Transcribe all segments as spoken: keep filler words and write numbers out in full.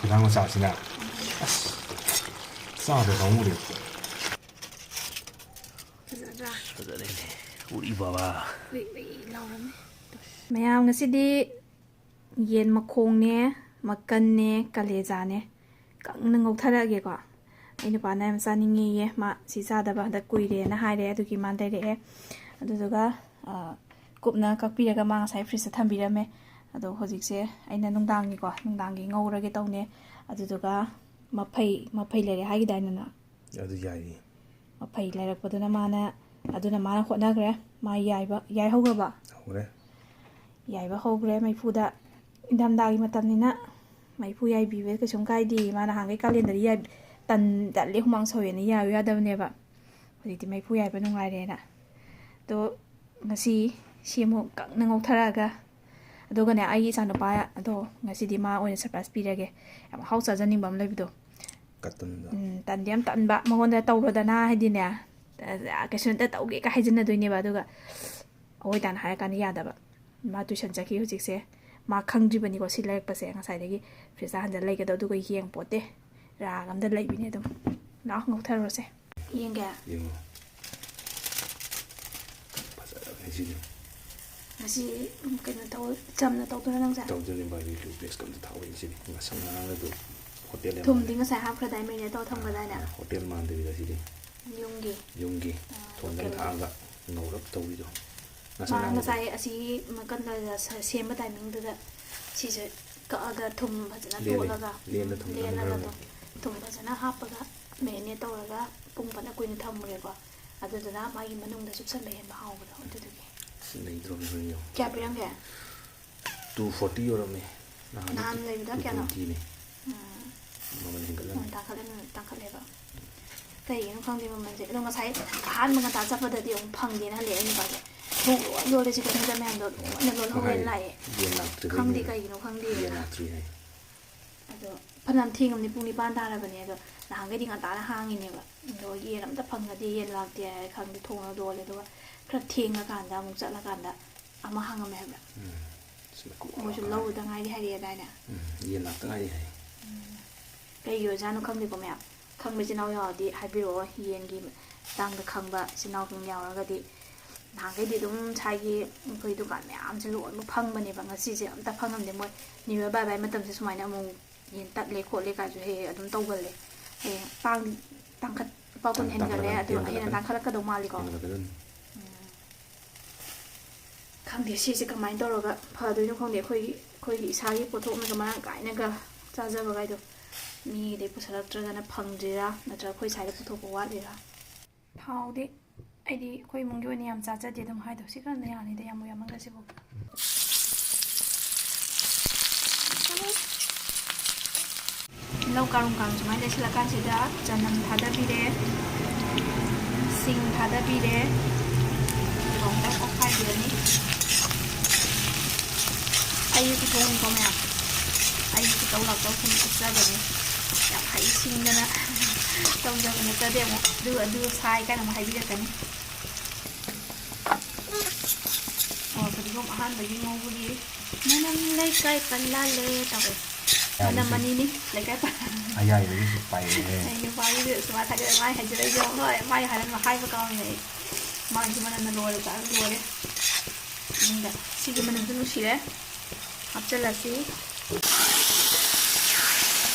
ꯌꯦꯟꯁꯥꯡ ꯃꯆꯥꯁꯤꯅ ꯑꯁ ꯆꯥꯗ ꯈꯪꯉꯨꯔꯦ꯫ ꯐꯖꯗ꯭ꯔꯥ? ꯐꯖꯔꯦꯅꯦ꯫ ꯎꯔꯤ ꯕꯕꯥ꯫ ꯀꯨꯏ ꯀꯨꯏ ꯂꯧꯔꯝꯃꯤ꯫ ꯃꯌꯥꯝ, ꯉꯁꯤꯗꯤ ꯌꯦꯟ ꯃꯈꯣꯡꯅꯦ, ꯃꯀꯟꯅꯦ, ꯀꯂꯦꯖꯥꯅꯦ ꯀꯪꯅ ꯉꯧꯊꯔꯛꯑꯒꯦꯀꯣ꯫ ꯑꯩ ꯅꯨꯄꯥꯅ ꯌꯥꯝ ꯆꯥꯅꯤꯡꯉꯦꯌꯦ, ꯃꯥ ꯁꯤ ꯆꯥꯗꯕ ꯍꯟꯗꯛ ꯀꯨꯏꯔꯦꯅ ꯍꯥꯏꯔꯦ, ꯑꯗꯨꯒꯤ ꯃꯥ ꯂꯩꯔꯛꯑꯦ꯫ ꯑꯗꯨꯗꯨꯒ, ꯑ, ꯀꯨꯞꯅ ꯀꯛꯄꯤꯔꯒ ꯃꯥ ꯉꯁꯥꯏ ꯐ꯭ꯔꯤꯖꯇ ꯊꯝꯕꯤꯔꯝꯃꯦ꯫ ꯑꯗꯣ ꯍꯧꯖꯤꯛꯁꯦ ꯑꯩꯅ ꯅꯨꯡꯗꯥꯡꯒꯤꯀꯣ, ꯅꯨꯡꯗꯥꯡꯒꯤ ꯉꯧꯔꯒꯦ ꯇꯧꯅꯦ꯫ ꯑꯗꯨꯗꯨꯒ ꯃꯐꯩ, ꯃꯐꯩ ꯂꯩꯔꯦ ꯍꯥꯏꯈꯤꯗꯥꯏꯅꯦ ꯅꯪ? ꯑꯗꯨ ꯌꯥꯏꯌꯦ꯫ ꯃꯐꯩ ꯂꯩꯔꯛꯄꯗꯨꯅ ꯃꯥꯅ, ꯑꯗꯨꯅ ꯃꯥꯅ ꯍꯣꯠꯅꯈ꯭ꯔꯦ꯫ ꯃꯥ ꯌꯥꯏꯕ, ꯌꯥꯏꯍꯧꯈ꯭ꯔꯕ? ꯍꯧꯔꯦ꯫ ꯌꯥꯏꯕ ꯍꯧꯈ꯭ꯔꯦ ꯃꯩꯐꯨꯗ꯫ ꯏꯪꯊꯝꯊꯥꯒꯤ ꯃꯇꯝꯅꯤꯅ ꯃꯩꯐꯨ ꯌꯥꯏꯕꯤꯕ ꯀꯩꯁꯨꯝ ꯀꯥꯏꯗꯦ꯫ ꯃꯥ ꯅꯍꯥꯟꯈꯩ ꯀꯥꯂꯦꯟꯗꯗꯤ ꯌꯥꯏ-, ꯇꯟ-, ꯇꯜꯂꯦ, ꯍꯨꯃꯥꯡ ꯁꯧꯋꯦꯅ ꯌꯥꯏꯌꯨ ꯌꯥꯗꯕꯅꯦꯕ꯫ ꯍꯧꯖꯤꯛꯇꯤ ꯃꯩꯐꯨ ꯌꯥꯏꯕ ꯅꯨꯡꯉꯥꯏꯔꯦꯅ꯫ ꯑꯗꯣ ꯉꯁꯤ ꯁꯤ ꯑꯃꯨꯛ ꯀꯪꯅ ꯉꯧꯊꯔꯛꯑꯒ, ꯑꯗꯨꯒꯅꯦ, ꯑꯩꯒꯤ ꯏꯆꯥꯅꯨꯄꯥ ꯑꯗꯣ ꯉꯁꯤꯗꯤ ꯃꯥ ꯑꯣꯏꯅ ꯁꯔꯄ꯭ꯔꯥꯏꯁ ꯄꯤꯔꯒꯦ꯫ ꯌꯥꯝ ꯍꯥꯎ ꯆꯥꯖꯅꯤꯡꯕ ꯑꯃ ꯂꯩꯕꯗꯣ꯫ ꯀꯇꯟꯗ꯫ ꯎꯝ, ꯇꯟꯗꯤ ꯌꯥꯝ ꯇꯟꯕ꯫ ꯃꯉꯣꯟꯗ ꯇꯧꯔꯣꯗꯅ ꯍꯥꯏꯗꯤꯅꯦ, ꯑ, ꯀꯩꯁꯨ ꯅꯠꯇ ꯇꯧꯒꯦꯒ ꯍꯥꯏꯖꯤꯟꯅꯗꯣꯏꯅꯦꯕ꯫ ꯑꯗꯨꯒ ꯑꯋꯣꯏ ꯇꯥꯅ ꯍꯥꯏꯔꯀꯥꯟꯗ ꯌꯥꯗꯕ꯫ ꯃꯥ ꯇꯨꯏꯁꯟ ꯆꯠꯈꯤ ꯍꯧꯖꯤꯛꯁꯦ꯫ ꯃꯥ ꯈꯪꯗ꯭ꯔꯤꯕꯅꯤꯀꯣ ꯁꯤ ꯂꯩꯔꯛꯄꯁꯦ꯫ ꯉꯁꯥꯏꯗꯒꯤ ꯐ꯭ꯔꯤꯖꯇ ꯍꯥꯟꯖꯤꯜ ꯂꯩꯒꯗꯧ, ꯑꯗꯨꯒ ꯌꯦꯡ ꯄꯣꯠꯇꯦ꯫ ꯔꯥꯒ ꯑꯝꯗ ꯂꯩꯕꯤꯅꯦ ꯑꯗꯨꯝ꯫ ꯂꯥꯛꯑꯣ, ꯉꯧꯊꯔꯨꯔꯁꯦ꯫ ꯌꯦꯡꯒꯦ? ꯌꯦꯡꯉꯣ꯫ ꯐꯖꯔꯕꯅꯦ ꯁꯤꯗꯤ꯫ ꯉꯁꯤ, ꯎꯝ, ꯀꯩꯅꯣ ꯇꯧ-, ꯆꯝꯅ ꯇꯧꯗꯣꯏꯔꯣ ꯅꯪꯁꯦ? ꯇꯧꯗꯣꯏꯅꯦ, ꯕꯥꯔꯕꯤꯀ꯭ꯌꯨ ꯄꯦꯁꯀ ꯑꯝꯇ ꯊꯥꯛꯑꯣꯏ ꯁꯤꯗꯤ꯫ ꯉꯁꯪ ꯉꯥꯡꯉꯒ ꯑꯗꯨ ꯍꯣꯇꯦꯜ ꯌꯥꯝ ꯊꯨꯝꯗꯤ ꯃꯥꯜꯂꯦ꯫ ꯉꯁꯥꯏ ꯍꯥꯞꯈ꯭ꯔꯗꯥꯏ, ꯃꯦꯔꯤꯅꯦꯠ ꯇꯧꯔ ꯊꯝꯈ꯭ꯔꯗꯥꯏꯅꯦ? ꯑꯥ, ꯍꯣꯇꯦꯜ ꯃꯥꯟꯗꯕꯤꯗ ꯁꯤꯗꯤ꯫ ꯌꯨꯝꯒꯤ? ꯌꯨꯝꯒꯤ꯫ ꯑꯥ, ꯊꯣꯡꯗꯪ ꯂꯣꯀꯦꯜꯒꯤ꯫ ꯊꯥꯛꯑꯒ ꯉꯧꯔꯞ ꯇꯧꯕꯤꯗꯣ꯫ ꯉꯁꯪ ꯃꯥ ꯉꯥꯡꯕꯗꯣ꯫ ꯉꯁꯥꯏ ꯑꯁꯤꯒꯤ ꯀꯩꯅꯣꯗ ꯁ-, ꯁꯦꯝꯕ ꯇꯥꯏꯃꯤꯡꯗꯨꯗ ꯁꯤꯁꯦ ꯀꯛꯑꯒ ꯊꯨꯝ ꯐꯖꯅ ꯂꯦꯜꯂꯦ꯫ ꯇꯣꯠꯂꯒ, ꯂꯦꯟꯅ ꯊꯝ-, ꯂꯦꯜꯂꯒ ꯊꯝꯈ꯭ꯔꯕꯅꯦ꯫ ꯑꯗꯨꯝ ꯊꯨꯝ ꯐꯖꯅ ꯍꯥꯞꯄꯒ ꯃꯦꯔꯤꯅꯦꯠ ꯇꯧꯔꯒ ꯄꯨꯡ ꯐꯅ ꯀꯨꯏꯅ ꯊꯝꯃꯨꯔꯦꯀꯣ꯫ ꯑꯗꯨꯗꯨꯅ ꯃꯥꯒꯤ ꯃꯅꯨꯡꯗ ꯆꯨꯞꯁꯟꯕ ꯍꯦꯟꯕ ꯍꯥꯎꯕꯗꯣ ꯑꯗꯨꯗꯨꯒꯤ꯫ ꯑꯁ, ꯂꯩꯇ꯭ꯔꯣ ꯍꯣꯔꯦꯟ ꯌꯦꯡꯉꯣ꯫ ꯀꯌꯥ ꯄꯤꯔꯝꯒꯦ? Two forty ꯌꯧꯔꯝꯃꯦ꯫ ꯅꯍꯥꯟ ꯅꯍꯥꯟ ꯂꯩꯕꯗ ꯀꯌꯥꯅꯣ? Two twenty ꯅꯦ꯫ ꯎꯝ꯫ ꯃꯃꯜ ꯍꯦꯟꯒꯠꯂꯝꯃꯦ꯫ ꯃꯃꯜ ꯇꯥꯡꯈꯠꯂꯦ, ꯃꯃꯜ ꯇꯥꯡꯈꯠꯂꯦꯕ꯫ ꯀꯩꯒꯤꯅꯣ ꯈꯪꯗꯦ ꯃꯃꯜꯁꯦ꯫ ꯑꯗꯣ ꯉꯁꯥꯏ ꯑꯍꯥꯟꯕ ꯉꯟꯇꯥ ꯆꯠꯄꯗꯗꯤ ꯑꯃꯨꯛ ꯐꯪꯗꯦꯅ ꯍꯜꯂꯛꯑꯦ ꯑꯩ ꯅꯨꯄꯥꯁꯦ꯫ ꯊꯣꯡ ꯂꯣꯏ ꯂꯣꯜꯂꯦ, ꯆꯤꯛꯀꯟ ꯁꯦꯟꯇꯔ ꯃꯌꯥꯝꯗꯣ ꯂꯣꯏꯅ ꯂꯣꯜꯍꯧꯔꯦꯅ ꯍꯥꯏ, ꯂꯥꯛꯑꯦ꯫ ꯌꯦꯟ ꯂꯥꯛꯇ꯭ꯔꯤꯕꯩꯅꯦ꯫ ꯈꯪꯗꯦ ꯀꯩꯒꯤꯅꯣ ꯈꯪꯗꯦ꯫ ꯌꯦꯟ ꯂꯥꯛꯇ꯭ꯔꯤ ꯍꯥꯏ꯫ ꯑꯗꯣ ꯐꯅꯌꯥꯝ ꯊꯦꯡꯉꯕꯅꯤ, ꯄꯨꯡ ꯅꯤꯄꯥꯟ ꯇꯥꯔꯕꯅꯦ꯫ ꯑꯗꯣ ꯅꯍꯥꯟꯈꯩꯗꯤ ꯉꯟꯇꯥꯅ ꯍꯥꯡꯉꯤꯅꯦꯕ꯫ ꯑꯗꯣ ꯌꯦꯟ ꯑꯝꯇ ꯐꯪꯅꯗꯦ, ꯌꯦꯟ ꯂꯥꯛꯇꯦ ꯍꯥꯏꯔ ꯈꯪꯗꯦ, ꯊꯣꯡꯅ ꯂꯣꯜꯂꯦ꯫ ꯑꯗꯨꯒ ꯈꯔ ꯊꯦꯡꯉꯀꯥꯟꯗ ꯑꯃꯨꯛ ꯆꯠꯂꯀꯥꯟꯗ ꯑꯃ ꯍꯥꯡꯉꯝꯃꯦ ꯍꯥꯏꯕ꯭ꯔꯥ? ꯎꯝ꯫ ꯑꯁ, ꯃꯀꯨ ꯃꯣꯏꯁꯨ ꯃꯀꯥꯏ꯫ ꯂꯧꯕꯗ ꯉꯥꯏꯔꯤ ꯍꯥꯏꯔꯛꯑꯦꯗꯥꯏꯅꯦ? ꯎꯝ, ꯌꯦꯟ ꯂꯥꯛꯇ ꯉꯥꯏꯔꯤ ꯍꯥꯏ꯫ ꯎꯝ, ꯀꯩꯒꯤ ꯑꯣꯏꯖꯥꯠꯅꯣ ꯈꯪꯗꯦꯀꯣ ꯃꯌꯥꯝ꯫ ꯈꯪꯕ ꯏꯆꯤꯟ ꯏꯅꯥꯎ ꯌꯥꯎꯔꯗꯤ ꯍꯥꯏꯕꯤꯔꯛꯑꯣ, ꯌꯦꯟꯒꯤ ꯃꯇꯥꯡꯗ ꯈꯪꯕ ꯏꯆꯤꯟ ꯏꯅꯥꯎꯁꯤꯡ ꯌꯥꯎꯔꯒꯗꯤ꯫ ꯅꯍꯥꯟꯈꯩꯗꯤ ꯑꯗꯨꯝ ꯁ꯭ꯋꯥꯏꯒꯤ ꯑꯩꯈꯣꯏ ꯗꯨꯀꯥꯟ ꯃꯌꯥꯝꯁꯦ ꯂꯣꯏꯅꯃꯛ ꯐꯪꯕꯅꯦꯕ, ꯉꯁꯤꯁꯦ ꯑꯝꯇ ꯐꯪꯉꯝꯗꯦ꯫ ꯃꯣꯏ New Year bye bye ꯃꯇꯝꯁꯦ ꯁꯨꯃꯥꯏꯅ ꯑꯃꯨꯛ ꯌꯦꯟ ꯇꯠꯂꯦ ꯈꯣꯠꯂꯦ ꯀꯥꯏꯁꯨ ꯍꯦꯛ ꯍꯦꯛ ꯑꯗꯨꯝ ꯇꯧꯒꯜꯂꯦ꯫ ꯍꯌꯦꯡ ꯇꯥꯡ ꯇꯥꯡꯈꯠ ꯂꯨꯄꯥ ꯀꯨꯟ ꯇꯥꯡ-, ꯍꯦꯟꯒꯠꯂꯦ, ꯇꯥꯡꯈꯠꯂꯛꯀꯅꯤ, ꯑꯗꯨ ꯍꯦꯟꯅ ꯍꯦꯟꯒꯠꯂꯛꯀꯅꯤ꯫ ꯇꯥꯡꯈꯠꯂꯛꯀꯗꯧ ꯃꯥꯜꯂꯤꯀꯣ꯫ ꯍꯦꯟꯒꯠꯂꯛꯀꯗꯣꯏꯅꯤ꯫ ꯎꯝ꯫ ꯈꯪꯗꯦ ꯁꯤꯁꯦ ꯀꯃꯥꯏꯅ ꯇꯧꯔꯒ ꯐꯗꯣꯏꯅꯣ ꯈꯪꯗꯦ꯫ ꯑꯩꯈꯣꯏꯒꯤ, ꯑꯩꯈꯣꯏꯒꯤ ꯏꯁꯥꯒꯤ ꯄꯣꯠꯊꯣꯛꯅꯒ ꯃꯔꯥꯡ ꯀꯥꯏꯅꯒ ꯆꯥꯖꯕꯒꯥꯏꯗꯣ ꯃꯤꯒꯤꯗꯩ ꯄꯨꯁꯜꯂꯛꯇ꯭ꯔꯒꯅ ꯐꯪꯗ꯭ꯔꯤꯔꯥ, ꯅꯠꯇ꯭ꯔꯒ ꯑꯩꯈꯣꯏ ꯁ꯭ꯋꯥꯏꯗ ꯄꯨꯊꯣꯛꯄ ꯋꯥꯠꯂꯤꯔꯥ? ꯊꯥꯎꯗꯤ ꯑꯩꯗꯤ ꯑꯩꯈꯣꯏ ꯏꯃꯨꯡꯒꯤ ꯑꯣꯏꯅ ꯌꯥꯝ ꯆꯥꯖꯗꯦ, ꯑꯗꯨꯝ ꯍꯥꯏꯗꯣ ꯁꯤ ꯈꯔꯅ ꯌꯥꯅꯤꯗ, ꯌꯥꯝꯕꯨ ꯌꯥꯝꯃꯟꯈ꯭ꯔꯦ ꯁꯤꯕꯨ꯫ ꯇꯤꯜꯍꯧ ꯀꯥꯔꯨꯝ ꯀꯥꯔꯨꯝ ꯁꯨꯃꯥꯏꯅ ꯂꯩꯁꯤꯜꯂꯀꯥꯟꯁꯤꯗ ꯆꯅꯝ ꯊꯥꯗꯕꯤꯔꯦ, ꯁꯤꯡ ꯊꯥꯗꯕꯤꯔꯦ, ꯑꯗꯨꯒ ꯑꯃꯨꯛꯇꯪ ꯑꯣꯠꯈꯥꯏꯕꯤꯔꯅꯤ꯫ ꯑꯩꯒꯤ ꯈꯨꯊꯣꯡꯅꯤꯀꯣ ꯃꯌꯥꯝ, ꯑꯩꯒꯤ ꯈꯨꯇꯧ ꯂꯥꯛꯇꯧ ꯁꯨꯝ ꯎꯠꯆꯕꯅꯤ꯫ ꯌꯥꯝ ꯍꯩꯁꯤꯡꯗꯅ ꯇꯧꯖꯕ ꯅꯠꯆꯗꯦ꯫ ꯑꯃꯨꯛ ꯑꯗꯨ, ꯑꯗꯨ ꯁꯥꯏ ꯀꯥꯏꯅ ꯑꯃꯨꯛ ꯍꯥꯏꯕꯤꯔꯛꯀꯅꯤ꯫ ꯑꯣ, ꯐꯗꯤꯒꯣꯝ ꯑꯍꯥꯟꯕꯒꯤ ꯉꯧꯕꯒꯤ ꯃꯅꯝ ꯂꯩꯀꯥꯏ ꯄꯜꯂꯥꯜꯂꯦ ꯇꯧꯋꯦ꯫ ꯃꯅꯝ ꯑꯅꯤꯅꯤ ꯂꯩꯀꯥꯏ ꯄꯜ-, ꯑꯌꯥꯏꯕꯒꯤꯁꯨ ꯄꯥꯏꯔꯛꯑꯦ꯫ ꯑꯩ ꯅꯨꯄꯥꯒꯤꯁꯨ ꯁꯨꯃꯥꯏꯅ ꯊꯥꯒꯠꯂꯦ, ꯃꯥꯏ ꯍꯥꯏꯖꯔꯛꯏꯁꯦ꯫ ꯍꯣꯏ, ꯃꯥꯏ ꯍꯥꯏꯔꯝꯕ ꯍꯥꯏꯕ ꯀꯥꯎꯔꯤꯅꯦ ꯑꯩ꯫ ꯃꯥꯒꯤꯁꯨ ꯃꯅꯝꯅ ꯂꯣꯏꯔꯦ, ꯆꯥꯛ ꯂꯣꯏꯔꯦ꯫ ꯑꯗꯨꯒ ꯁꯤꯒꯤ ꯃꯅꯝꯁꯨ ꯅꯨꯡꯁꯤꯔꯦ꯫ ꯍꯥꯞꯆꯤꯜꯂꯁꯤ꯫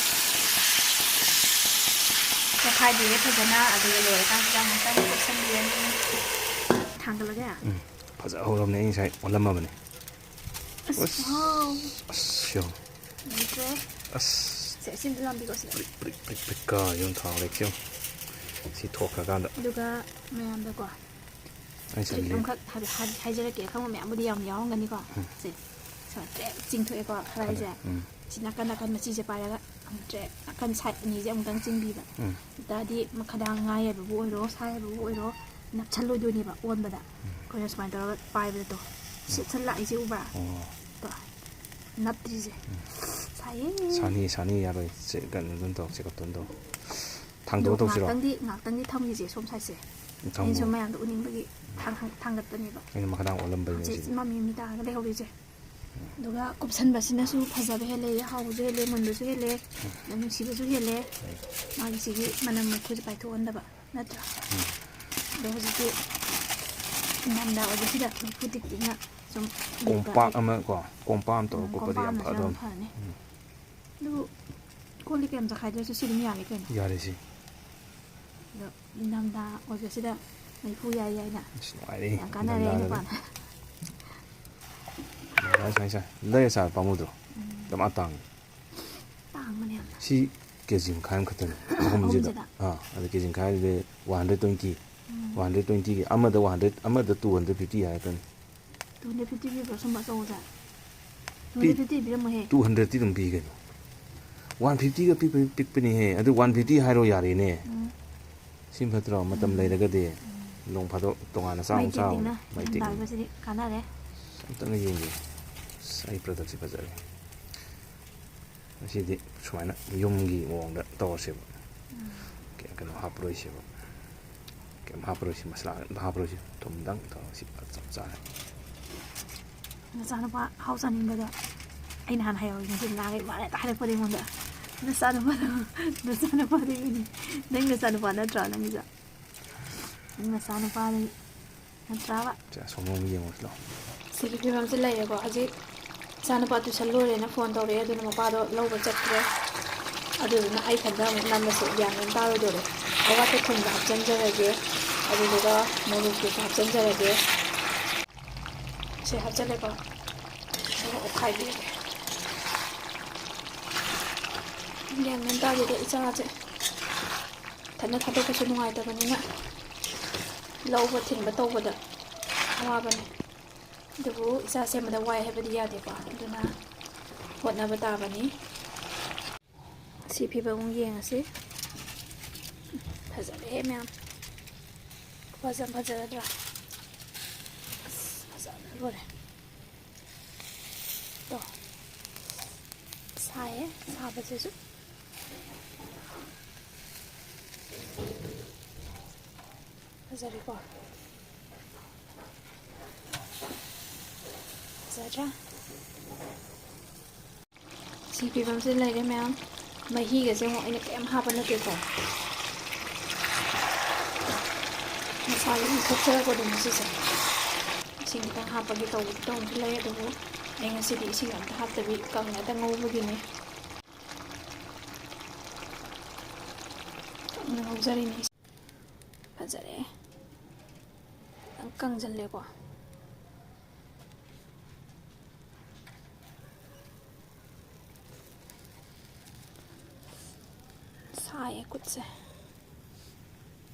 ꯇꯣꯠꯈꯥꯏꯕꯤꯔꯦ ꯐꯖꯅ, ꯑꯗꯨꯒ ꯂꯣꯏꯔꯀꯥꯟꯁꯤꯗ ꯑꯃꯨꯛꯇꯪ ꯇꯣꯠꯁꯟꯕꯤꯔꯅꯤ꯫ ꯊꯥꯡꯒꯠꯂꯒꯦ? ꯎꯝ, ꯐꯖ ꯍꯧꯔꯕꯅꯦ, ꯑꯩ ꯉꯁꯥꯏ ꯑꯣꯜꯂꯝꯃꯕꯅꯦ꯫ ꯑꯁ, ꯑꯁ, wow꯫ ꯑꯁ, ꯌꯦꯡꯉꯣ꯫ ꯂꯩꯇ꯭ꯔꯦ꯫ ꯑꯁ꯫ ꯁꯦ, ꯁꯤ ꯑꯝꯇ ꯂꯥꯝꯕꯤꯔꯣ ꯁꯤꯗ꯫ ꯄ꯭ꯔꯤꯛ, ꯄ꯭ꯔꯤꯛ, ꯄ꯭ꯔꯤꯛ ꯀꯥ ꯌꯦꯡꯉꯣ, ꯊꯥꯎ ꯂꯩ ꯌꯦꯡꯉꯣ꯫ ꯁꯤ ꯊꯣꯛꯈ꯭ꯔꯀꯥꯟꯗ꯫ ꯑꯗꯨꯒ ꯃꯌꯥꯝꯗꯀꯣ, ꯑꯩ ꯇ꯭ꯔꯤꯛ ꯆꯠꯂꯤ꯫ ꯑꯃꯈꯛ ꯍꯥꯏ-, ꯍꯥꯏ-, ꯍꯥꯏꯖꯔꯛꯀꯦ꯫ ꯑꯈꯪꯕ ꯃꯌꯥꯝꯕꯨꯗꯤ ꯌꯥꯝ ꯌꯥꯎꯔꯝꯒꯅꯤꯀꯣ꯫ ꯎꯝ꯫ ꯁꯦ, ꯁꯨꯃꯥꯏꯅ ꯇ꯭ꯔꯦꯛ ꯆꯤꯡꯊꯣꯛꯑꯦꯀꯣ ꯈꯔ ꯈꯔꯥꯏꯁꯦ꯫ ꯎꯝ꯫ ꯁꯤ ꯅꯥꯀꯟ ꯅꯥꯀꯟ ꯃꯆꯤꯁꯦ ꯄꯥꯏꯔꯒ ꯑꯃꯨꯛ ꯇ꯭ꯔꯦꯛ ꯅꯥꯀꯟ side ꯑꯅꯤꯁꯦ ꯑꯃꯨꯛꯇꯪ ꯆꯤꯡꯕꯤꯕ꯫ ꯎꯝ꯫ ꯑꯗꯨ ꯇꯥꯔꯗꯤ ꯃꯈꯥꯗꯥꯡ ꯉꯥ ꯌꯥꯏꯕꯕꯨ ꯑꯣꯏꯔꯣ, ꯁꯥ ꯌꯥꯏꯕꯕꯨ ꯑꯣꯏꯔꯣ, ꯅꯞꯁꯜꯂꯣꯏꯗꯣꯏꯅꯦꯕ ꯑꯣꯟꯕꯗ꯫ ꯎꯝ꯫ ꯑꯩꯈꯣꯏꯅ ꯁꯨꯃꯥꯏꯅ ꯇꯧꯔꯒ ꯄꯥꯏꯕꯗ ꯇꯣ꯫ ꯁꯤꯠꯁꯜꯂꯛꯏꯁꯦ ꯎꯕ꯭ꯔꯥ? ꯑꯣ꯫ ꯇꯣ꯫ ꯅꯞꯇ꯭ꯔꯤꯁꯦ꯫ ꯎꯝ꯫ ꯁꯥꯏꯌꯦ꯫ ꯁꯥꯅꯤ, ꯁꯥꯅꯤ, ꯌꯥꯔꯣꯏ꯫ ꯁꯦ, ꯀꯩꯅꯣ ꯑꯗꯨꯝ ꯇꯧ, check up ꯑꯗꯨꯝ ꯇꯧ꯫ ꯊꯥꯡꯗꯣꯛꯑ ꯑꯗꯣ ꯇꯧꯁꯤꯔꯣ? ꯉꯥꯛꯇꯪꯗꯤ, ꯉꯥꯛꯇꯪꯗꯤ ꯊꯝꯈꯤꯁꯦ ꯁꯣꯝ sideꯁꯦ꯫ ꯊꯝꯃꯣ꯫ ꯑꯩꯅ ꯁꯨꯝ ꯃꯌꯥꯝꯗ ꯎꯠꯅꯤꯡꯕꯒꯤ ꯊꯥꯡ-, ꯊꯥꯡꯒꯠꯄꯅꯦꯕ꯫ ꯑꯩꯅ ꯃꯈꯥꯗꯥꯡ ꯑꯣꯜꯂꯝꯕꯩꯅꯦ ꯍꯧꯖꯤꯛ ꯁꯤꯗꯤ꯫ ꯃꯃꯤ ꯃꯤ ꯇꯥꯔꯒ ꯂꯩꯍꯧꯔꯤꯁꯦ꯫ ꯑꯗꯨꯒ ꯀꯨꯞꯁꯟꯕꯁꯤꯅꯁꯨ ꯐꯖꯕ ꯍꯦꯜꯂꯦ, ꯍꯥꯎꯕꯁꯨ ꯍꯦꯜꯂꯦ, ꯃꯨꯟꯕꯁꯨ ꯍꯦꯜꯂꯦ, ꯅꯨꯡꯁꯤꯕꯁꯨ ꯍꯦꯜꯂꯦ꯫ ꯃꯥꯒꯤ ꯁꯤꯒꯤ ꯃꯅꯝ ꯃꯩꯈꯨꯁꯦ ꯄꯥꯏꯊꯣꯛꯍꯟꯗꯕ ꯅꯠꯇ꯭ꯔꯥ? ꯑꯗꯣ ꯍꯧꯖꯤꯛꯇꯤ ꯏꯪꯊꯝꯊꯥ ꯑꯣꯏꯕꯁꯤꯗ ꯃꯩꯐꯨ ꯇꯤꯛ ꯇꯤꯛꯅ ꯁꯨꯝ ꯂꯩꯕ ꯀꯣꯝꯄꯥꯛ ꯑꯃ ꯀꯣ, ꯀꯣꯝꯄꯥꯛ ꯑꯃ ꯇꯧꯔꯒ ꯎꯝ, ꯀꯨꯞꯄꯗꯤ ꯌꯥꯝ ꯀꯣꯝꯄꯥꯛꯅꯁꯨ ꯌꯥꯝ ꯐꯗꯧꯅꯤ꯫ ꯐꯅꯤ꯫ ꯎꯝ꯫ ꯑꯗꯨꯕꯨ ꯀꯣꯜ ꯂꯤꯛ ꯌꯥꯝ ꯆꯈꯥꯏꯗ꯭ꯔꯁꯨ ꯁꯤ ꯑꯗꯨꯝ ꯌꯥꯔꯦ ꯀꯩꯅꯣ꯫ ꯌꯥꯔꯦ ꯁꯤ꯫ ꯑꯗꯣ ꯏꯪꯊꯝꯊꯥ ꯑꯣꯏꯕꯁꯤꯗ ꯃꯩꯐꯨ ꯌꯥꯏ ꯍꯥꯏꯅ ꯑꯁ, ꯅꯨꯡꯉꯥꯏꯔꯦ ꯌꯥꯝ ꯀꯥꯟꯅꯔꯦ ꯏꯪꯊꯝꯊꯥꯗꯗꯤ꯫ ꯅꯨꯄꯥꯅ꯫ ꯁꯨꯃꯥꯏꯅ ꯁꯨꯃꯥꯏꯅ ꯁꯨꯃꯥꯏꯅ ꯂꯩꯔ ꯆꯥꯔ ꯄꯥꯝꯃꯨꯗ꯭ꯔꯣ? ꯎꯝ꯫ ꯌꯥꯝ ꯇꯥꯡꯉꯤ꯫ ꯇꯥꯡꯕꯅꯦ ꯌꯥꯝꯅ꯫ ꯁꯤ ꯀꯦ ꯖꯤ ꯃꯈꯥꯏ ꯑꯃꯈꯛꯇꯅꯤ, ꯑꯍꯨꯝꯁꯤꯗ꯫ ꯑꯍꯨꯝꯁꯤꯗ? ꯑꯥ, ꯑꯗ ꯀꯦ ꯖꯤ ꯃꯈꯥꯏꯗꯨꯗꯤ ꯋꯥꯟ ꯍꯟꯗ꯭ꯔꯦꯠ ꯇ꯭ꯋꯦꯟꯇꯤ꯫ ꯎꯝ꯫ ꯋꯥꯟ ꯍꯟꯗ꯭ꯔꯦꯠ ꯇ꯭ꯋꯦꯟꯇꯤꯒꯤ ꯑꯃꯗ ꯋꯥꯟ ꯍꯟꯗ꯭ꯔꯦꯠ, ꯑꯃꯗ ꯇꯨ ꯍꯟꯗ꯭ꯔꯦꯠ ꯐꯤꯐꯇꯤ ꯍꯥꯏꯔꯛꯀꯅꯤ꯫ ꯇꯨ ꯍꯟꯗ꯭ꯔꯦꯠ ꯐꯤꯐꯇꯤ ꯄꯤꯕ꯭ꯔꯣ ꯁꯨꯝꯕ ꯑꯆꯧꯕꯁꯦ? ꯇꯨ ꯍꯟꯗ꯭ꯔꯦꯠ ꯐꯤꯐꯇꯤ ꯄꯤꯔꯝꯃꯣꯏꯍꯦ꯫ ꯇꯨ ꯍꯟꯗ꯭ꯔꯦꯠꯇꯤ ꯑꯗꯨꯝ ꯄꯤ ꯀꯩꯅꯣ꯫ ꯋꯥꯟ ꯐꯤꯐꯇꯤꯒ ꯄꯤꯛꯄꯗꯤ ꯄꯤꯛꯄꯅꯤꯍꯦ꯫ ꯑꯗꯨ ꯋꯥꯟ ꯐꯤꯐꯇꯤ ꯍꯥꯏꯔꯣ ꯌꯥꯔꯦꯅꯦ꯫ ꯎꯝ꯫ ꯁꯤ ꯐꯠꯇ꯭ꯔꯣ? ꯃꯇꯝ ꯎꯝ꯫ ꯂꯩꯔꯒꯗꯤ ꯎꯝ꯫ ꯅꯣꯡ ꯐꯥꯗꯣꯛ ꯇꯣꯉꯥꯟꯅ ꯆꯥꯛ ꯃꯩ ꯑꯃꯨꯛ ꯆꯥꯕ꯫ ꯇꯤꯛ ꯇꯤꯛꯅ ꯃꯩ ꯇꯤꯛ꯫ ꯅꯨꯡꯗꯥꯡꯗꯁꯤꯗꯤ ꯀꯥꯟꯅꯔꯦ꯫ ꯑꯝꯇꯪꯒ ꯌꯦꯡꯒꯦ꯫ ꯑꯁ, ꯑꯩ ꯄ꯭ꯔꯗꯛꯁꯦ ꯐꯖꯔꯦ꯫ ꯉꯁꯤꯗꯤ ꯁꯨꯃꯥꯏꯅ ꯌꯨꯝꯒꯤ ꯃꯑꯣꯡꯗ ꯇꯧꯔꯁꯦꯕ꯫ ꯎꯝ꯫ ꯀꯩ-, ꯀꯩꯅꯣ ꯍꯥꯞꯄꯔꯣꯏꯁꯦꯕ꯫ ꯀꯩꯝ ꯍꯥꯞꯄꯔꯣꯏꯁꯦ, ꯃꯁꯂꯥ ꯑꯝꯇ ꯍꯥꯞꯄꯔꯣꯏꯁꯦ꯫ ꯊꯨꯝꯗꯪ ꯇꯧꯔꯒ ꯁꯤ ꯆꯞ ꯆꯥꯔꯦ꯫ ꯅꯆꯥꯅꯨꯄꯥ ꯑꯍꯥꯎ ꯆꯥꯅꯤꯡꯕꯗꯣ ꯑꯩꯅ ꯍꯥꯟꯅ ꯍꯥꯏꯍꯧꯔꯤ, ꯉꯁꯤ ꯅꯥꯈꯩ ꯃꯥꯅ ꯍꯦꯛꯇ ꯍꯥꯏꯔꯛꯄꯗ ꯑꯩꯉꯣꯟꯗ, "ꯅꯆꯥꯅꯨꯄꯥꯗꯣ, ꯅꯆꯥꯅꯨꯄꯥꯗꯒꯤꯅꯤ꯫ ꯅꯪ ꯅꯆꯥꯅꯨꯄꯥ ꯅꯠꯇ꯭ꯔꯣ ꯅꯪꯒꯤꯁꯨ? ꯅꯪ ꯅꯆꯥꯅꯨꯄꯥꯗꯒꯤ ꯅꯠꯇ꯭ꯔꯥꯕ?" ꯁꯦ, ꯑꯁꯣꯝꯗ ꯑꯃꯨꯛ ꯌꯦꯡꯉꯨꯁꯤ ꯂꯥꯎ꯫ ꯁꯤꯒꯤ ꯐꯤꯕꯝꯁꯤ ꯂꯩꯔꯦꯀꯣ꯫ ꯍꯧꯖꯤꯛ ꯏꯆꯥꯅꯨꯄꯥ ꯇꯨꯏꯁꯟ ꯂꯣꯏꯔꯦꯅ ꯐꯣꯟ ꯇꯧꯔꯛꯑꯦ, ꯑꯗꯨꯅ ꯃꯄꯥꯗꯣ ꯂꯧꯕ ꯆꯠꯈ꯭ꯔꯦ꯫ ꯑꯗꯨꯗꯨꯅ ꯑꯩ ꯏꯊꯟꯗ ꯑꯃꯨꯛ ꯅꯝꯕꯁꯦ ꯒ꯭ꯌꯥꯟ ꯃꯦꯟ ꯇꯥꯔꯣꯏꯗꯣꯔꯦ꯫ ꯑꯋꯥꯠꯄ ꯊꯨꯝꯗ ꯍꯥꯞꯆꯤꯟꯖꯔꯒꯦ, ꯑꯗꯨꯗꯨꯒ ꯃꯣꯔꯣꯛꯇꯨꯁꯨ ꯍꯥꯞꯆꯤꯟꯖꯔꯒꯦ꯫ ꯁꯦ ꯍꯥꯞꯆꯜꯂꯦꯀꯣ꯫ ꯑꯗꯨꯒ ꯑꯣꯠꯈꯥꯏꯕꯤꯔꯒꯦ꯫ ꯒ꯭ꯌꯥꯟ ꯃꯦꯟ ꯇꯥꯗꯦꯗ ꯏꯆꯥꯁꯦ꯫ ꯏꯊꯟꯗ ꯊꯥꯗꯣꯛꯄꯁꯨ ꯅꯨꯡꯉꯥꯏꯇꯕꯅꯤꯅ ꯂꯧꯕ ꯊꯤꯟꯕ ꯇꯧꯕꯗ ꯑꯋꯥꯕꯅꯤ꯫ ꯑꯗꯨꯕꯨ ꯏꯆꯥ ꯁꯦꯝꯕꯗ ꯋꯥꯏ ꯍꯥꯏꯕꯗꯤ ꯌꯥꯗꯦꯀꯣ, ꯑꯗꯨꯅ ꯍꯣꯠꯅꯕ ꯇꯥꯕꯅꯤ꯫ ꯁꯤ ꯐꯤꯕꯝ ꯑꯃꯨꯛ ꯌꯦꯡꯉꯁꯤ꯫ ꯐꯖꯔꯦ ꯃꯌꯥꯝ꯫ ꯈꯨꯐꯖ ꯑꯃ ꯐꯖꯔꯗ꯭ꯔꯥ? ꯑꯁ, ꯐꯖꯕꯅ ꯂꯣꯏꯔꯦ꯫ ꯇꯣ꯫ ꯁꯥꯏꯌꯦ, ꯁꯥꯕꯁꯤꯁꯨ꯫ ꯐꯖꯔꯦꯀꯣ? ꯐꯖꯗ꯭ꯔꯥ? ꯁꯤ ꯐꯤꯕꯝꯁꯤ ꯂꯩꯔꯦ ꯃꯌꯥꯝ꯫ ꯃꯍꯤꯒꯁꯦ ꯑꯃꯨꯛ ꯑꯩꯅ ꯀꯩꯝ ꯍꯥꯞꯄ ꯅꯠꯇꯦꯀꯣ, ꯃꯁꯥꯒꯤ ꯑꯗꯨꯝ ꯊꯣꯛꯆꯔꯛꯄꯗꯨꯅꯤ ꯁꯤꯁꯦ꯫ ꯏꯁꯤꯡ ꯈꯤꯇꯪ ꯍꯥꯞꯄꯒꯦ ꯇꯧꯕꯗꯤ ꯇꯧꯕꯁꯨ ꯂꯩ, ꯑꯗꯨꯕꯨ ꯑꯩ ꯉꯁꯤꯗꯤ ꯏꯁꯤꯡ ꯑꯝꯇ ꯍꯥꯞꯇꯕꯤ ꯀꯪꯅ ꯍꯦꯛꯇ ꯉꯧꯕꯒꯤꯅꯤ꯫ ꯀꯪꯅ ꯉꯧꯖꯔꯤꯅꯤ꯫ ꯐꯖꯔꯦ꯫ ꯈꯤꯇꯪ ꯀꯪꯁꯤꯜꯂꯦꯀꯣ꯫ ꯁꯥꯏꯌꯦ ꯈꯨꯠꯁꯦ꯫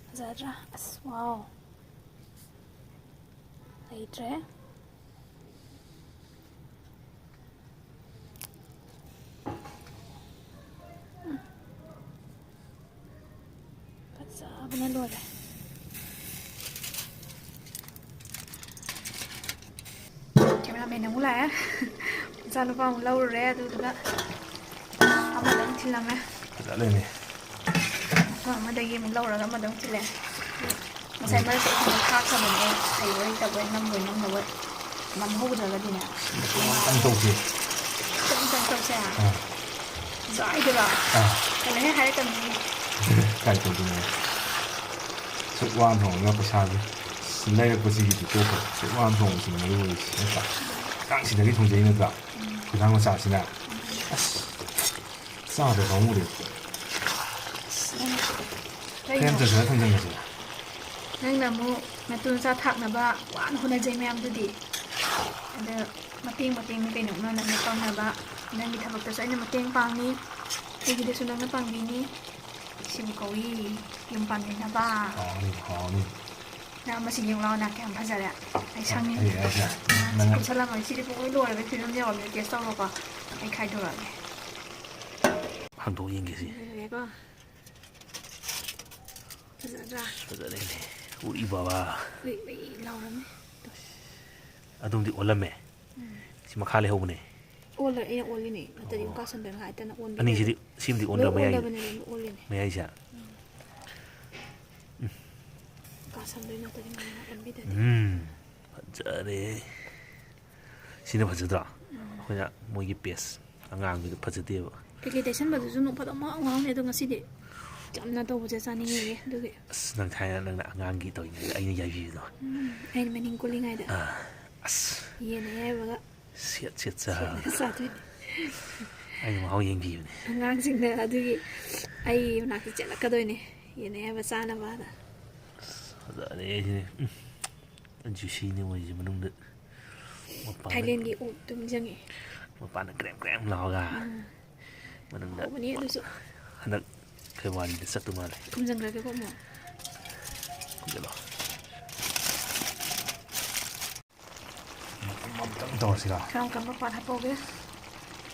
ꯐꯖꯗ꯭ꯔꯥ? ꯑꯁ, ꯋꯥꯎ꯫ ꯂꯩꯇ꯭ꯔꯦ꯫ ꯐꯖꯕꯅ ꯂꯣꯏꯔꯦ꯫ ꯀꯦꯃꯦꯔꯥꯃꯦꯟ ꯑꯃꯨꯛ ꯂꯥꯛꯑꯦ꯫ ꯃꯆꯥꯅꯨꯄꯥ ꯑꯃꯨꯛ ꯂꯧꯔꯨꯔꯦ, ꯑꯗꯨꯗꯨꯒ ꯑꯃꯗ ꯑꯃꯨꯛ ꯊꯤꯜꯂꯝꯃꯦ꯫ ꯐꯖ ꯂꯩꯅꯦ꯫ ꯃꯐꯝ ꯑꯃꯗꯒꯤ ꯑꯃꯨꯛ ꯂꯧꯔꯒ ꯑꯃꯗ ꯑꯃꯨꯛ ꯊꯤꯜꯂꯦ꯫ ꯉꯁꯥꯏ ꯃꯔꯛꯇ ꯑꯩꯈꯣꯏꯅ ꯊꯥꯛꯈ꯭ꯔꯕꯅꯦ, ꯑꯩ ꯍꯩꯕꯣꯏ ꯍꯩꯇꯕꯣꯏ, ꯉꯝꯕꯣꯏ ꯉꯝꯗꯕꯣꯏ꯫ ꯅꯝꯍꯧꯗ꯭ꯔꯒꯗꯤꯅꯦ꯫ ꯈꯤꯇꯪ ꯇꯧꯁꯦ꯫ ꯈꯤꯇꯪ ꯈꯤꯇꯪ ꯇꯧꯁꯦ꯫ ꯑꯥ꯫ ꯖ꯭ꯋꯥꯏꯗꯨꯔꯣ? ꯑꯥ꯫ ꯀꯩꯅꯣ ꯍꯦꯛ ꯍꯥꯏꯔꯛꯀꯅꯨꯍꯦ꯫ ꯀꯥꯏ ꯇꯧꯗꯣꯏꯅꯣ? ꯁꯨꯛ ꯋꯥꯅ ꯊꯣꯡꯉꯒ ꯄꯩꯁꯥꯁꯦ ꯂꯩꯔꯛꯄꯁꯤꯒꯤꯗꯤ ꯇꯣꯛꯈ꯭ꯔꯣ꯫ ꯁꯨꯛ ꯋꯥꯅ ꯊꯣꯡꯕꯁꯤꯅꯦ ꯃꯔꯨ ꯑꯣꯏꯔꯤꯁꯦ, ꯅꯠꯇ꯭ꯔꯥ? ꯑꯉꯥꯡꯁꯤꯗꯒꯤ ꯊꯣꯡꯖꯩ ꯅꯠꯇ꯭ꯔꯥ? ꯎꯝ꯫ ꯈꯨꯗꯥꯡ ꯃꯆꯥꯁꯤꯅ꯫ ꯎꯝ꯫ ꯑꯁ, ꯆꯥꯗ ꯄꯥꯝꯃꯨꯔꯦ꯫ ꯑꯁ, ꯅꯪ ꯐ꯭ꯔꯦꯝ ꯀꯩꯅꯣ? ꯆꯟꯁꯤꯜꯂ ꯊꯝꯖꯤꯟꯕꯁꯦ꯫ ꯅꯪꯅ ꯑꯃꯨꯛ ꯅꯇꯨ ꯅꯆꯥ ꯊꯥꯛꯅꯕ ꯋꯥꯅ ꯍꯣꯠꯅꯖꯩ ꯃꯌꯥꯝꯗꯨꯗꯤ꯫ ꯑꯗ ꯃꯇꯦꯡ ꯃꯇꯦꯡꯅꯤ ꯀꯩꯅꯣ, ꯏꯃꯥ ꯅꯪꯅ ꯄꯥꯝꯅꯕ, ꯅꯪꯒꯤ ꯊꯕꯛꯇꯁꯨ ꯑꯩꯅ ꯃꯇꯦꯡ ꯄꯥꯡꯉꯤ, ꯑꯩꯒꯤꯗꯁꯨ ꯅꯪꯅ ꯄꯥꯡꯕꯤꯅꯤ꯫ ꯁꯤꯕꯨ ꯀꯧꯏ ꯌꯨꯝ ꯄꯥꯟꯃꯤꯟꯅꯕ꯫ ꯍꯥꯎꯅꯤ, ꯍꯥꯎꯅꯤ꯫ ꯅꯪ ꯃꯁꯤ ꯌꯦꯡꯉꯨ ꯂꯥꯎ, ꯅꯥ ꯀꯌꯥꯝ ꯐꯖꯔꯦ꯫ ꯑꯩ ꯁꯪꯉꯤ꯫ ꯑꯩ ꯍꯥꯏꯁꯦ, ꯅꯪ ꯁꯤ ꯅꯪ ꯀꯨꯞꯁꯜꯂꯝꯃꯒꯦ꯫ ꯁꯤꯗꯤ ꯄꯨꯡꯂꯣꯏ ꯂꯣꯏꯔꯕ ꯐꯤꯕꯝ ꯌꯧꯔꯕꯅꯦ꯫ ꯇꯦꯁ ꯇꯧꯔꯣꯀꯣ꯫ ꯑꯩ ꯈꯥꯏꯗꯣꯔꯛꯑꯒꯦ꯫ ꯍꯥꯡꯗꯣꯛ ꯌꯦꯡꯒꯦ ꯁꯤ꯫ ꯌꯦꯡꯉꯒꯦꯀꯣ꯫ ꯐꯖꯗ꯭ꯔꯥ? ꯐꯖꯔꯦꯅꯦ꯫ ꯎꯔꯤ ꯕꯕꯥ꯫ ꯎꯏ ꯎꯏ ꯂꯥꯎꯔꯝꯃꯦ꯫ ꯑꯗꯨꯝꯗꯤ ꯑꯣꯜꯂꯝꯃꯦ꯫ ꯎꯝ꯫ ꯁꯤ ꯃꯈꯥ ꯂꯩꯍꯧꯕꯅꯦ꯫ ꯑꯣꯜꯂꯦ, ꯑꯩꯅ ꯑꯣꯜꯂꯤꯅꯦ꯫ ꯅꯠꯇ꯭ꯔꯗꯤ ꯑꯣ꯫ ꯑꯗꯨꯝ ꯀꯥꯁꯟꯗꯣꯏꯅꯦ, ꯉꯥꯏꯍꯥꯛꯇꯅ ꯑꯣꯟꯕꯤꯗꯦ꯫ ꯑꯅꯤꯁꯤꯗꯤ, ꯁꯤꯃꯗꯤ ꯂꯣꯏ ꯑꯣꯟꯗꯕ ꯃꯌꯥꯏ-, ꯑꯣꯟꯗꯕꯅꯦ, ꯂꯣꯏ ꯑꯣꯜꯂꯤꯅꯦ꯫ ꯃꯌꯥꯏꯁꯦ꯫ ꯎꯝ꯫ ꯎꯝ꯫ ꯀꯥꯁꯟꯗꯣꯏ ꯅꯠꯇ꯭ꯔꯗꯤ ꯉꯥꯏꯍꯥꯛ ꯑꯣꯟꯕꯤꯗꯗꯤ꯫ ꯎꯝ꯫ ꯐꯖꯔꯦ꯫ ꯁꯤꯅ ꯐꯖꯗ꯭ꯔꯣ? ꯑꯩꯈꯣꯏꯅ ꯃꯣꯏꯒꯤ ꯄꯦꯁ ꯑꯉꯥꯡꯕꯤꯗꯣ ꯐꯖꯗꯦꯕ꯫ ꯀꯩꯀꯩ ꯇꯩꯁꯟꯕꯗꯨꯁꯨ ꯅꯣꯡ ꯐꯥꯗꯣꯛ ꯃꯍꯥꯎ ꯃꯍꯥꯎꯅꯦ, ꯑꯗꯣ ꯉꯁꯤꯗꯤ ꯆꯝꯅ ꯇꯧꯕꯁꯦ ꯆꯥꯅꯤꯡꯉꯦ꯫ ꯑꯗꯨꯒꯤ ꯑꯁ, ꯅꯪ ꯊꯥꯏꯅ ꯅꯪꯅ ꯑꯉꯥꯡꯒꯤ ꯇꯧꯔꯤꯉꯩꯗ ꯑꯩꯅ ꯌꯥꯏꯕꯤꯕꯗꯣ꯫ ꯎꯝ, ꯑꯩꯅ ꯃꯅꯤꯡ ꯀꯨꯜꯂꯤꯉꯩꯗ ꯑꯥ, ꯑꯁ, ꯌꯦꯟ ꯑꯌꯥꯏꯕꯒ ꯁꯦꯠ ꯁꯦꯠ ꯆꯥ꯫ ꯁꯦꯠꯂꯒ ꯆꯥꯗꯣꯏꯅꯦ꯫ ꯑꯩꯅ ꯃꯍꯥꯎ ꯌꯦꯡꯕꯤꯕꯅꯦ꯫ ꯑꯉꯥꯡꯁꯤꯡꯅ ꯑꯗꯨꯒꯤ ꯑꯩ ꯃꯅꯥꯛꯇ ꯆꯦꯜꯂꯛꯀꯗꯣꯏꯅꯦ, ꯌꯦꯟ ꯑꯌꯥꯏꯕ ꯆꯥꯅꯕꯅ꯫ ꯑꯁ, ꯐꯖꯔꯦ ꯁꯤꯗꯤ꯫ ꯎꯝ꯫ ꯖꯨꯁꯤꯅꯦ ꯃꯣꯏꯁꯦ ꯃꯅꯨꯡꯗ꯫ ꯃꯄꯥꯟꯗ ꯊꯥꯏꯂꯦꯟꯒꯤ ꯑꯣꯛꯇꯨꯝ ꯆꯪꯉꯦ꯫ ꯃꯄꯥꯟꯗ ꯀ꯭ꯔꯦꯝ ꯀ꯭ꯔꯦꯝ ꯂꯥꯎꯔꯒ꯫ ꯎꯝ꯫ ꯃꯅꯨꯡꯗ ꯍꯥꯎꯕꯅꯤ ꯑꯗꯨꯁꯨ꯫ ꯍꯟꯗꯛ ꯐꯦꯕ꯭ꯔꯨꯋꯥꯔꯤꯗ ꯆꯠꯇꯧ ꯃꯥꯜꯂꯦ꯫ ꯈꯨꯝꯖꯪꯈ꯭ꯔꯒꯦꯀꯣ ꯑꯃꯨꯛ꯫ ꯈꯨꯝꯖꯜꯂꯣ꯫ ꯑꯃꯨꯛꯇꯪ ꯇꯧꯔꯁꯤꯔꯣ? ꯀꯔꯝ ꯀꯔꯝꯕ ꯄꯥꯠ ꯍꯥꯞꯄꯧꯒꯦ?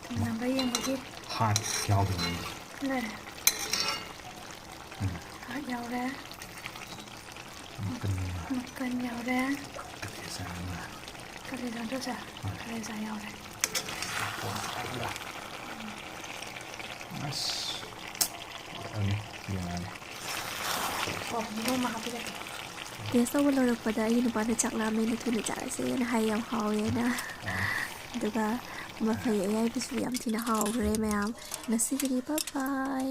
ꯊꯨꯝꯅꯕ ꯌꯦꯡꯕꯒꯤ꯫ ꯍꯥꯔꯠ ꯌꯥꯎꯗꯕꯅꯤ꯫ ꯂꯩꯔꯦ꯫ ꯎꯝ꯫ ꯍꯥꯔꯠ ꯌꯥꯎꯔꯦ꯫ ꯃꯀꯟ ꯑꯃ꯫ ꯃꯀꯟ ꯌꯥꯎꯔꯦ꯫ ꯀꯂꯦꯖꯥ ꯑꯃ꯫ ꯀꯂꯦꯖꯥ ꯅꯠꯇ꯭ꯔꯣ ꯁꯦ? ꯍꯣꯏ꯫ ꯀꯂꯦꯖꯥ ꯌꯥꯎꯔꯦ꯫ ꯑꯁ꯫ ꯐꯖꯔꯅꯤ꯫ ꯌꯦꯡꯉꯛꯑꯅꯤ꯫ ꯑꯣ, ꯅꯣꯡꯃ ꯍꯥꯞꯄꯤꯔꯛꯀꯦ꯫ ꯇꯦꯁ ꯇꯧꯕ ꯂꯣꯏꯔꯛꯄꯗ ꯑꯩꯒꯤ ꯅꯨꯄꯥꯅ ꯆꯥꯛ ꯂꯥꯝꯃꯦꯅ ꯊꯨꯅ ꯆꯥꯔꯁꯦꯅ ꯍꯥꯏ, ꯌꯥꯝ ꯍꯥꯎꯋꯦꯅ꯫ ꯑꯥ꯫ ꯑꯗꯨꯒ ꯃꯐꯩ ꯑꯌꯥꯏꯕꯁꯨ ꯌꯥꯝ ꯊꯤꯅ ꯍꯥꯎꯈ꯭ꯔꯦ ꯃꯌꯥꯝ꯫ ꯉꯁꯤꯒꯤꯗꯤ bye bye꯫